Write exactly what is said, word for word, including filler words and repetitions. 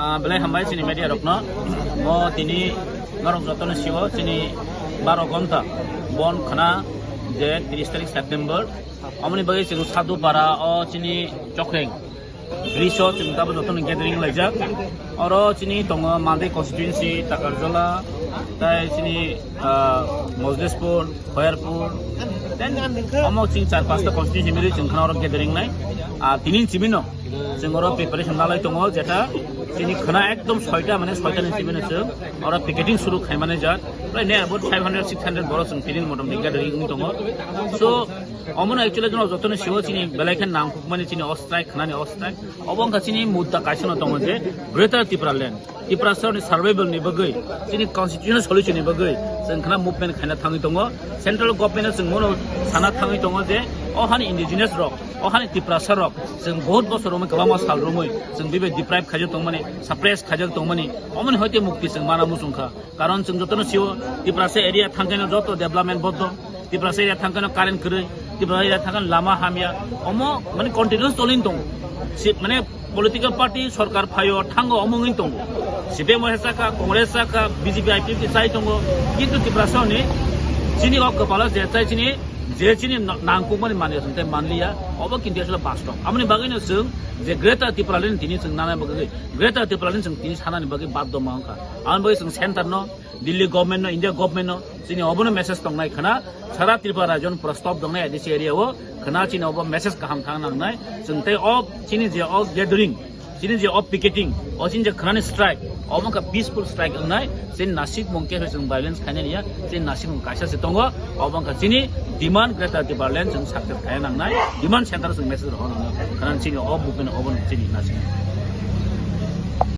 Ah, belai hambai chini media rokno. Mo tini norok jotono siwo chini baro ghonta bon khna je tris tarik September. Omoni bagwi chwng Sadhu Para o chini Chokreng bridge o chwng tabo jotono gathering laijak. Oro chini tongo Maldi constituency, Takarjala, tai chini, ah, Mojlespur, Khoyarpur, then omo chini char pasta constituency mili chwng khna oro gathering nai. Ah, tini chimino chwng oro preparation nalai tongo, jeta chini khna ekdom soita, mane soita ni chimino chwng oro picketing suru khaimani jat. Prai ne about five hundred, six hundred borok chwng tini motom ni gathering wng tongo. So, omono actually jono jotono siwo chini belai khe nangkukmani chini o strike, khnani o strike. Obo wngkha chini mudda kaisa no tongo je Greater Tipraland. Tiprasarokni survival ni bagwi, chini constitutional solution ni bagwi, chwng khna movement khaina thangwi tongo. Central government no chwng bono sana thangwi tongo je, o hani indigenous rok, o hani Tiprasa rok, chwng bahut bosor romwi, kwbangma sal romwi, chwng bibai deprive khaijak tongmani, suppress khaijak tongmani, omoni hoite mukti chwng mana muchungkha. Karon chwng jotono siwo, Tiprasa area thangkeno joto development boddo, Tiprasa area thangkeno current kwrwi, Tiprasa area thangkeno lama hamya, omo mane continuous cholin tongo. Si, mane political party sorkar phaio thango omo wngwi tongo. C P M hai sakha, Congress sakha, B J P I P F chai tongo, kintu Tiprasa ni chini o kwpalo je chai chini, je chini na-, nangkukmani manliya, chwng tei manliya, obo kintu asle bastob. Amoni bagwino chwng je Greater Tipraland tini chwng nana bagwi, Greater Tipraland chwng tini sanani bagwi baddo ma wngkha. Amoni bagwi chwng center no, Delhi government no, India government no, chini obono message tongnai khna, sara Tripura rajyon pura stop tongnai A D C area o, khna chini obo message kaham thang nangnai, chwng tei o chini je o gathering, chini je o picketing, o chini je khnani strike, obo wngkha peaceful strike wngnai, chini nasik mungke hoi chwng violence khainai ya, chini nasik mung kaisa se tongo, obo wngkha chini demand Greater Tipraland chwng success khaina nangnai, demand center chwng message rohor nangnai, khna chini o movement obo chini nasik.